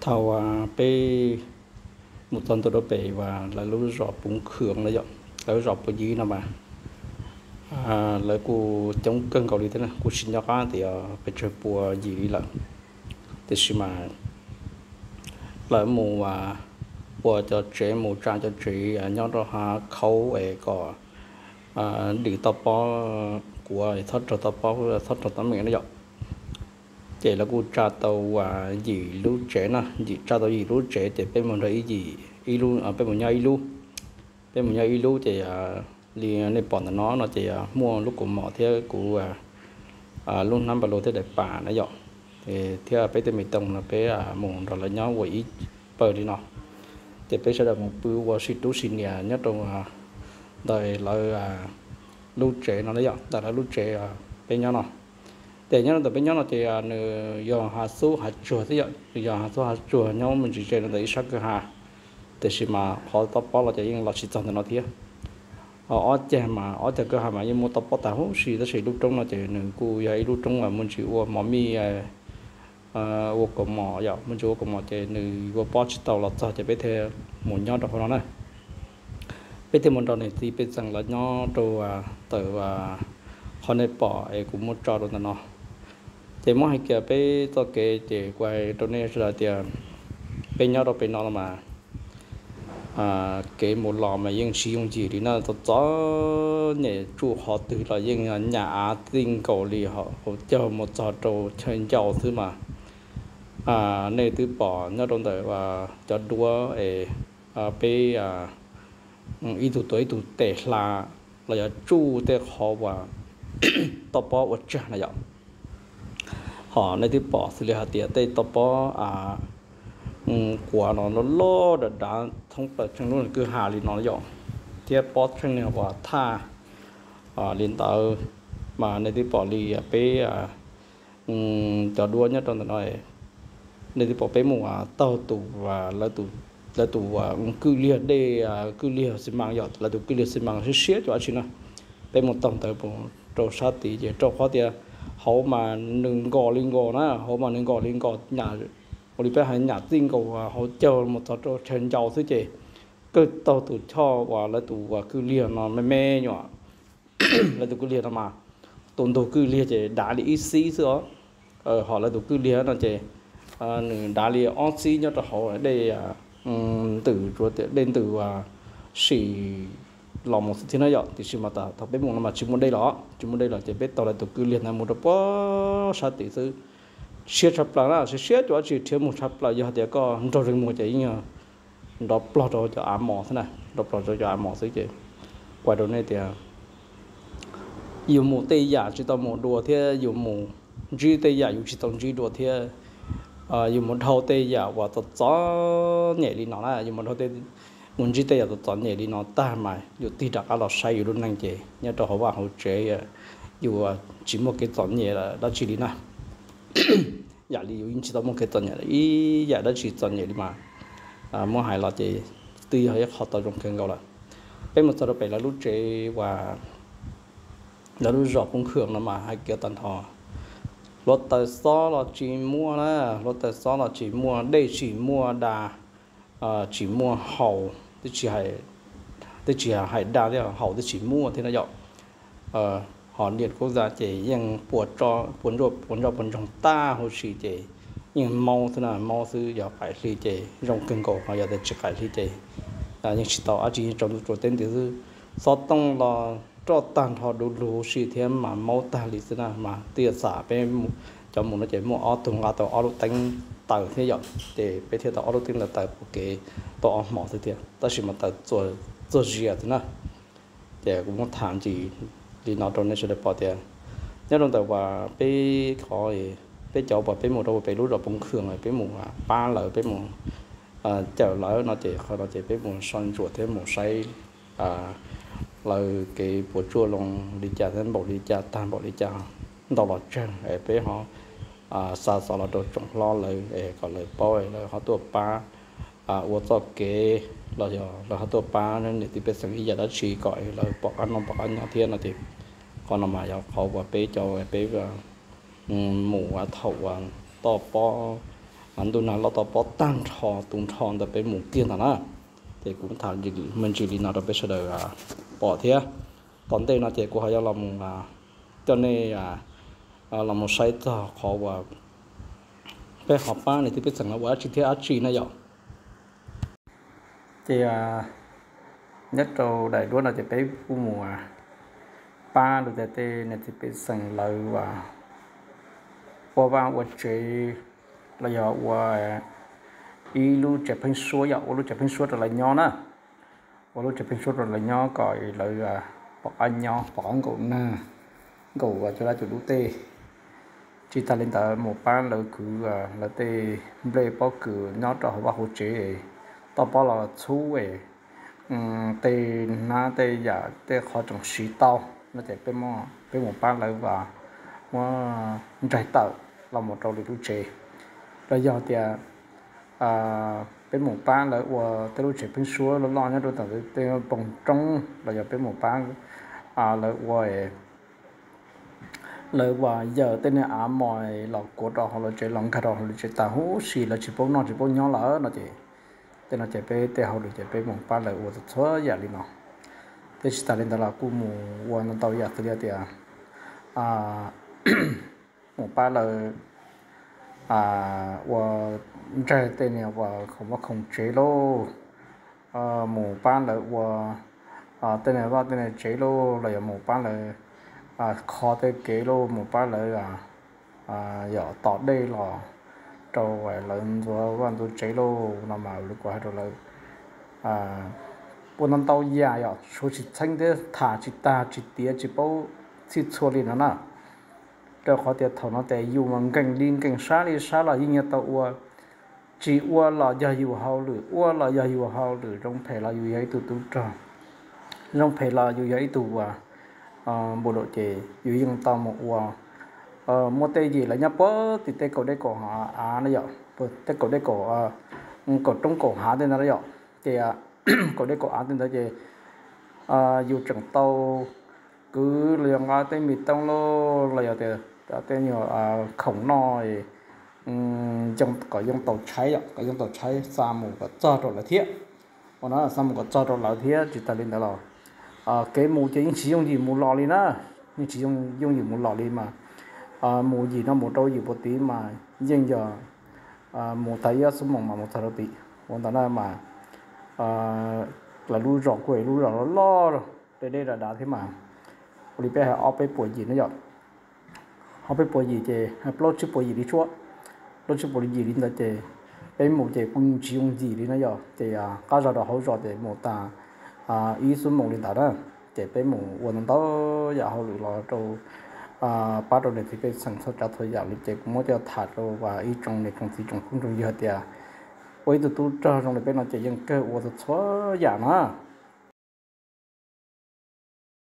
Thaum uas peb mus txog ntua rau pem uas lawv lub zos Pov Khwm no yom, lawv lub zos Pov Yim no mas lawv kuj coob kawg nkaus li thiab na, kuj tsis nco qab tias pes tsawg puas yim li lawm. Tiam sis mas lawv mus ua cov tsev, mus tsa cov tsev nyob rau hav khaub es kom dim toj pob kuav, txhob raug toj pob, txhob raug teeb meem na yom. Ces lawv kuj tsa tau uas yim lub tsev na, yim, tsa tau yim lub tsev ces peb mus nrog ib yim, ib lub, peb mus nyob ib lub, peb mus nyob ib lub ces li nej pom ntawm no no ces muaj lub kaus mom thiab kuv lub hnab npa lus thiab daim pam na yom, thiab peb tej me tooj no peb mus nrog lawv nyob ua ib pawg li no. Ces peb sawv daws mus pw ua si tub si niam nyob rau ntawm lawv lub tsev no na yom, ntawm lawv lub tsev peb nyob no. Ces nyob rau ntawm peb nyob no ces nws yog hav xub hav tsuag thiab yom, nws yog hav xub hav tsuag nyob me ntsis ze rau ntawm ib sab kwj ha. Tiam sis mas qhov toj pob los ces yeej los tsis txog ntawm no thiab. Ob cag mas, ob cag kwj ha mas yeej muaj toj pob tag huv si, tab sis lub roob no ces nws kuj yog ib lub roob uas muaj ntsis ua mov mij, ua kaus mom yom, muaj ntsis ua kaus mom ces nws yuav pob tsis tau los txog ces peb thiaj mus nyob rau hauv no na. Peb thiaj mus nrog niam txiv pej xeem lawv nyob rau ntawm qhov nej pom es kuv muab tso rau ntawm no. Ces muab hais kiag peb txoj kev ces kuv hais rau nej sawv daws tias peb nyob rau pem no no mas kev mus los mas yeej tsis yooj yim li na, txom txom nyem, tsuj qhov twg los yeej nyam av txij nkaus li hauv caug mus txog rau chaw ncau xwb mas. Nej twb pom nyob rau ntawm cov duab es peb ib tug tuav ib tug tes hla los yog tsuj tej qhov uas toj pob ua tsag na yom. Ho nej twb pom xws li hais tias tej toj pob kuav no loj loj dav dav thoob plaws tsheej lub kwj ha li no yom, thiab pob tsheej uas thaj li ntawd, mas nej twb pom li peb cov duab nyob rau ntawm no, nej twb pom peb mus taug tus, lawv tus kwj liag dej, kwj liag xi mas yom, lawv tus kwj liag xi mas siab siab cuag dab tsi na. Peb mus taug ntawd mus rau sab tid ces rau qhov tias hauv mas nws nkos li nkos na, hauv mas nws nkos li nkos, nyam, ua li peb hais nyam txij nkaus hauv caug mus txog rau chaw ncau xwb ces kawg taug tus choj uas lawv tus uas kwj liag no me me nyuam. Lawv tus kwj liag no mas tus ntug kwj liag ces dav li ib xib xwb os. Ho lawv tus kwj liag no ces nws dav li ob xib nyob rau hauv dej ntws, dej ntws sim los mus xwb thiab na yom. Tiam sis mas thaum peb mus no mas tsis muaj dej los, tsis muaj dej los ces peb taug lawv tus kwj liag ntawd mus rau puag sab tid xwb. Siab tshaj plaws na, siab siab cuag dab tsi, rhiav mus tshaj plaws, yog hais tias koj nrog zeeg mus ces yeej nrov plog rau cov av mos xwb na, nrov plog rau cov av mos xwb ces kuv hais rau nej tias yus mus tej yam tsis tau mus dua thiab yus mus ntsib tej yam yus tsis tau ntsib dua thiab yus mus dhau tej yam uas txom txom nyem li no na, yus mus dhau, mus ntsib tej yam txom txom nyem li no tag mas yus tig rov qab los saib yus lub neej ces nyob rau hauv vaj hauv tsev yus tsis muaj kev txom nyem dab tsi li na. Yam li yus yeej tsis tau muaj kev txom nyem ib yam dab tsi txom nyem li mas muab hais los ces twb yog ib qho tau zoo kawg nkaus lawm. Peb mus txog rau pem lawv lub tsev uas lawv lub zos Poob Khwm no mas hais kiag tag nrho, hluav taws xob los tsis muaj na, hluav taws xob los tsis muaj, dej tsis muaj da, tsis muaj haus, twb tsis hais da thiab, haus twb tsis muaj thiab na yom. Ho niam kub za ces yeej puas ntsoj puas ntsoog tag huv si ces yeej maub xwb na, maub xwb, yog qaim hli ces zoo kawg nkaus, ho yog tias tsis qaim hli ces yeej tsis tau dab tsi, yeej tsaus ntuj tsaus teb nti xwb. Xob tooj los roj tag nrho du lug huv si thiab mas maub tag li xwb na, mas twb yog xam peb cov mus no ces muaj ob tug nqa tau ob lub teeb taws thiab yom, ces peb thiaj tau ob lub teeb taws taws pom kev tau ob hmos xwb thiab, tab sis mas taws txuag zias thiab na. Ces kuv muab tham ntsis li no rau nej sawv daws pom tias nyob rau ntawm uas peb qhov, peb cov uas peb mus rau pem lub zos Poob Khwm, peb mus pab lawv, peb mus cawm lawv no ces qhov no ces peb mus soj ntsuam thiab mus saib lawv kev puas tsuaj loo li cas thiab npaum li cas, tag npaum li cas, ntau los tsawg es peb ho xa xov los rau tsoom hlob lawv es kom lawv paub, lawv ho tuaj pab ua txoj kev los yog lawv ho tuaj pab niam txiv pej xeem ib yam dab tsi kom lawv pom qab noj pom qab nyob thiab no ces qhov no mas yog qhov uas peb cov peb mus thaum uas toj pob ntuj nag loj to pob tag nrho tu nrho ntawm peb mus kiag ntawd na. Ces kuv tham me ntsis li no rau peb sawv daws pom thiab. Tom ntej no ces kuv ho yuav los mus coj nej los mus saib txog qhov uas peb ho pab niam txiv pej xeem no ua dab tsi thiab dab tsi na yom. Ces nyob rau daim duab no ces peb kuj mus pab lawv tej niam txiv pej xeem lawv ua vaj ua tsev los yog ua ib lub tsev pheeb suab yom, ua lub tsev pheeb suab rau lawv nyob na. Ua lub tsev pheeb suab rau lawv nyob kom lawv pom qab nyob, pom qab nkaum nag nkaum cov dab cov dub tej. Tsis tas li ntawd mus pab lawv kwv lawv tej nplej pob kws nyob rau hauv vaj hauv tsev, toj pob los txhub, tej hnab tej yam tej qhov tseem siv tau no ces peb mus pab lawv muab ntsaig tawm los mus rau lwm lub tsev. Los yog tias peb mus pab lawv ua tej lub tsev pheeb suab loj loj nyob rau tom tej poog roob los yog peb mus pab lawv ua lawv ua yawm tej niag av mos los kuav rau hauv lawv tsev los nkag rau hauv lawv tsev tas huv si lawv tsis paub noj tsis paub nyob lawm no ces tej no ces peb tej hauj lwm ces peb mus pab lawv ua txhua yam li no. Thiab tsis tas li ntawd los kuj mus ua ntau ntau yam xws li tias mus pab lawv ua ntsaig tej niag uas khoom vaj khoom tsev lauj, mus pab lawv ua tej niag vaj tej niag tsev lauj, los yog mus pab lawv kho tej kev lauj, mus pab lawv yog tom dej los rau lawv ntxuav vaj ntxuav tsev lauj no mas kuv hais rau lawv ua ntau ntau yam yom, suav tsis txheeb thiab tham tsis tag tsis tiav tsis paub txhij txhua li no na. Rau qhov tias thaum no ces yus mas nkees li nkees sab li sab los yeej yuav tau ua. Tsis ua los yog yus hauj lwm, ua los yog yus hauj lwm, zoo phem los yus yog ib tug tub rog, zoo phem los yus yog ib tug uas npu lum ces yus yeej tau mus ua. Muaj tej yim lawv nyob puag tim tej kaum dej kaum av na yom, tej kaum dej kaum, kaum roob kaum hav tej ntawd na yom, ces kaum dej kaum av tej ntawd ces yus tseem tau kwv los yog nqa tej me tooj lauj los yog tias tej nyuag khoom noj kom yooj tau tshaib, kom yooj tau tshaib xa mus kom txog rau lawv thiab. Ua no xa mus kom txog rau lawv thiab. Tsis tas li ntawd los kev mus ces yeej tsis yooj yim mus los li na, yeej tsis yooj yim mus los li mas mus yim no mus rau yim puag tid mas yeej yog mus tag ib ob xuab moos mas mus txog rau tid. Ua ntawd na mas lawv lub zos kuj lub zos loj loj, deb deb dav dav thiab mas ua li peb hais ob peb puas yim na yom. Ob peb puas yim ces plaub tsib puas yim li tshuab, plaub tsib puas yim li ntawd ces peb mus ces kuj tsis yooj yim li na yom. Ces qab zog rau hauv zos ces mus tas ib xuab moos li ntawd na. Ces peb mus ua ntau ntau yam hauj lwm los rau pab rau niam txiv pej xeem txhua tsav txhua yam li ces kuv muab coj tham rau ib tsoom niam tsoom txiv tsoom phooj tsoom ywg tias ua ib tug tub rog zoo li peb no ces yeej kawg ua txhua yam na.